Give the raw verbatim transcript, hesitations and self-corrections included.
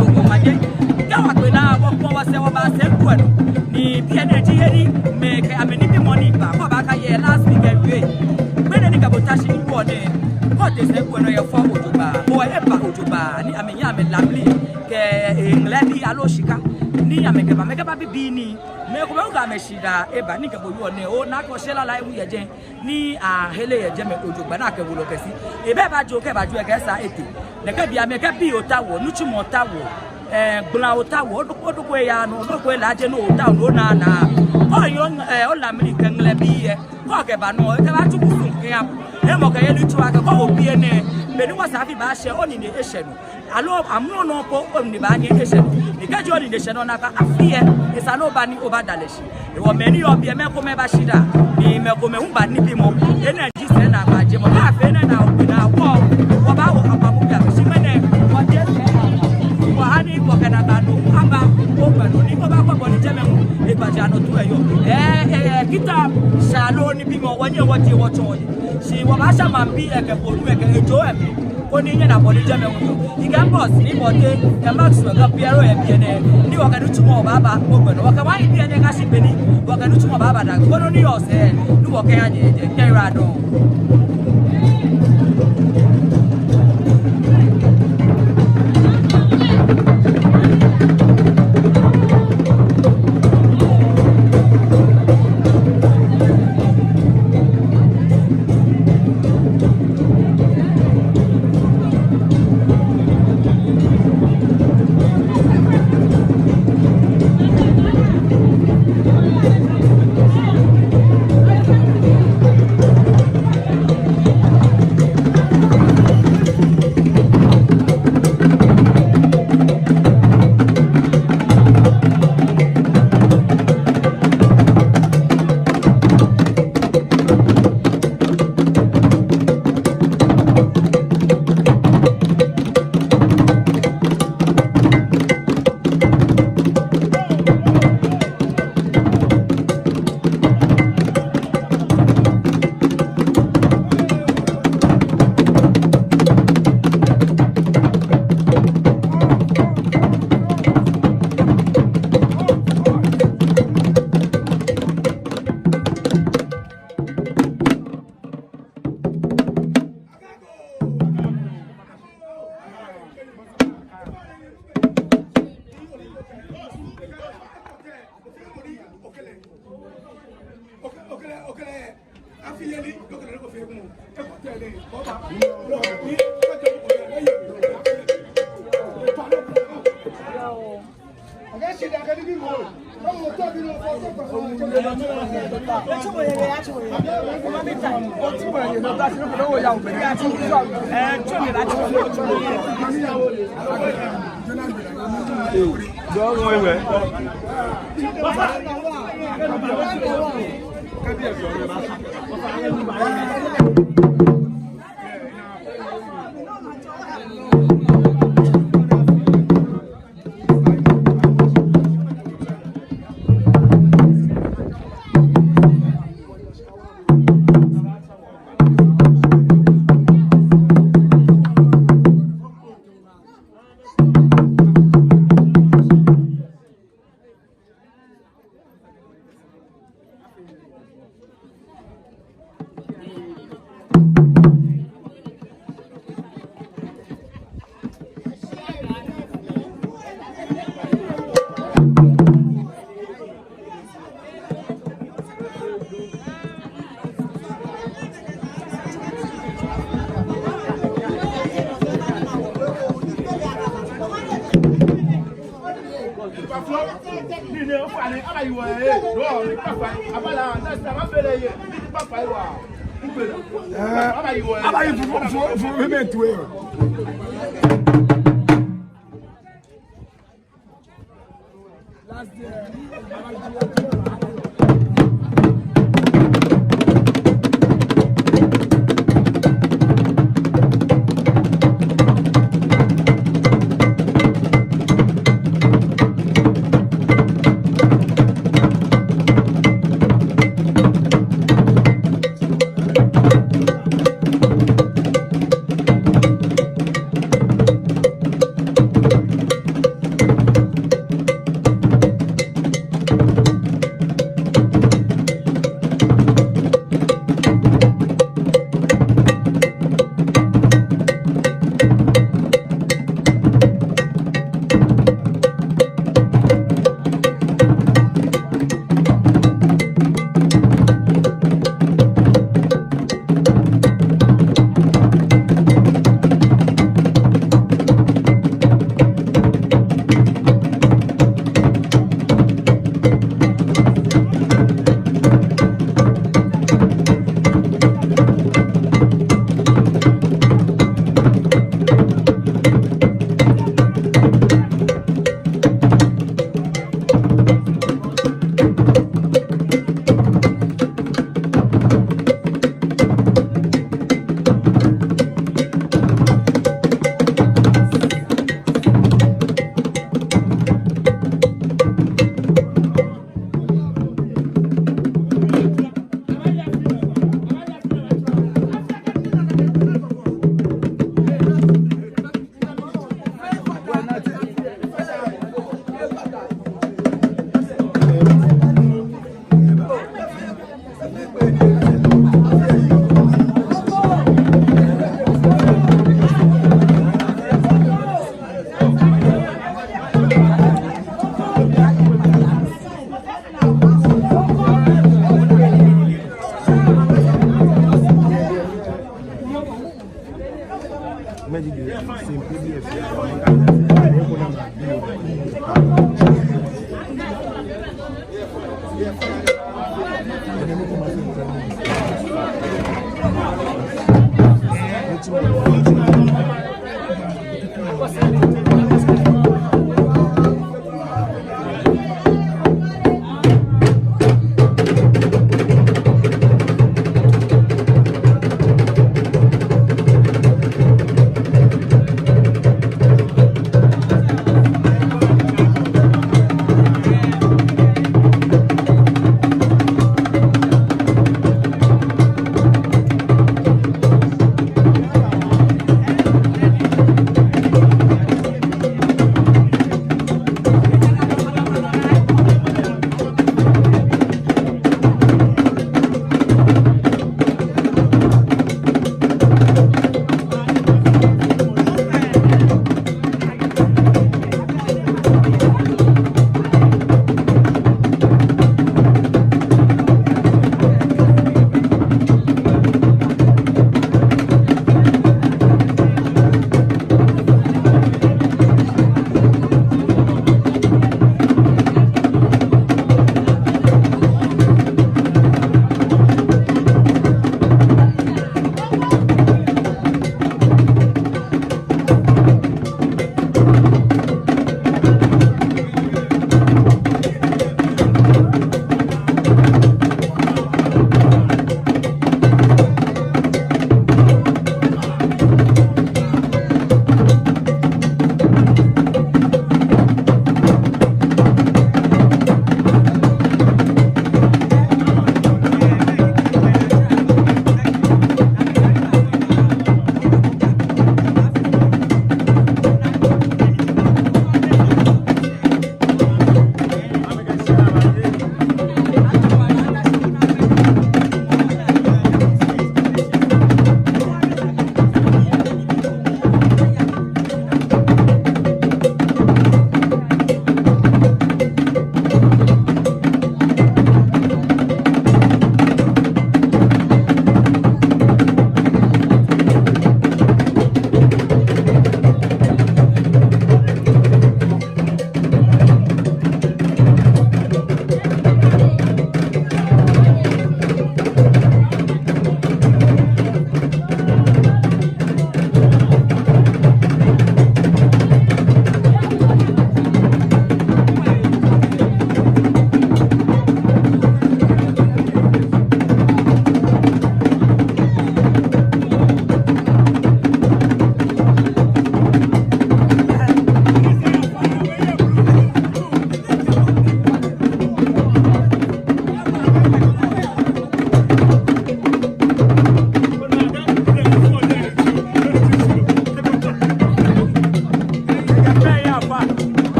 Omaje, kɛ wɔkpe naa, wɔkpɔ wɔsɛɛ wɔba sɛɛ kuu lɛ nɔ. Ni biɛ nɛɛ ji he ni amɛkɛ amɛnibimɔ ni ba, kɛ obaakɛɛ yɛ last week ewie. Gbɛ nɛɛ ni kɛ bo ta shi ni wɔnɛ, kɛ otee sɛɛ kuu lɛ nɔ, eyɛ fɛo jogbaŋŋ, bo eba jogbaŋŋ, ni amɛnyɛ amɛ lamli kɛ, eh, ŋlɛbi aloo shika ni amɛkɛba, amɛkɛba bibii ni. Mɛi komɛi hu kɛ amɛshidaa eba ni kɛ bo wɔnɛ, ona akɛ shɛlala ewu yɛ jɛi. Ni ahere yɛ jɛmɛ jogbaŋŋ ni akɛ wolo kɛshi. Ebɛ ba jo kɛ ba jo ekɛ sa ete. Nɛkɛ biɛ amɛkɛ bii otawɔ, nitsumɔ otawɔ, eh, gbala otawɔ, odoko, odoko eya nɔ, odoko elaaje nɔ otawɔ, nɔ naa naa. Kɛ oyɔɔ, eh, olamli kɛ ŋlɛbi yɛ, kɛ okɛba nɔ, ekɛbaatsu kusum kɛya. Hemɔ kɛ yeli tsu akɛ kɛ obi enɛ, be ni wɔsɛɛ afi baashɛ, onine eshɛ nɔ. Aloo amrɔ nɔ po onine baanyɛ eshɛ nɔ. Ni kɛji onine shɛ nɔ nakai afi lɛ, esa ni oba ni obada lɛ shi. Hewɔ mɛi ni yɔɔ biɛ, mɛi komɛi bashidaa, ni mɛi komɛi hu banibimɔ. Enɛ ji sɛɛnaagbaa jɛmɔ. Kɛ afee enɛ naa, okpe naa wɔ, wɔbaawo akpamu biɛ. Shi ŋmɛnɛ, wɔje sɛɛnaagbaa. Wɔha ni wɔkɛ naagba nɔ aba, ogbɛ nɔ ni obaakɔ bɔ ni jɛmɛ hu egbaja nɔ tu eyɔɔ. Eh, eh, eh, kita sha loo nibimɔ, wɔnyɛ wɔje wɔtsɔ yɛ. Shi wɔbaasha maŋbii lɛ kɛ bonu lɛ kɛ ejo lɛ mli. Koni nyɛna bɔ ni jɛmɛ hu yɔɔ. Ikɛ boss ni bɔ tɛ, kɛ Maxwell kɛ Piero yɛ biɛ nɛɛ. Ni wɔkɛ nitsumɔ baaba, ogbɛ nɔ. Wɔkɛ wine biɛ nɛɛ kɛyashi be ni wɔkɛ nitsumɔ baaba daa. Koni ni yɔɔ sɛɛ, ni wɔkɛya nyɛ jɛ, nyɛyiwaladɔŋŋ. Eh, abayi fu, fu, fu, fu, fu, fu, fu, fu,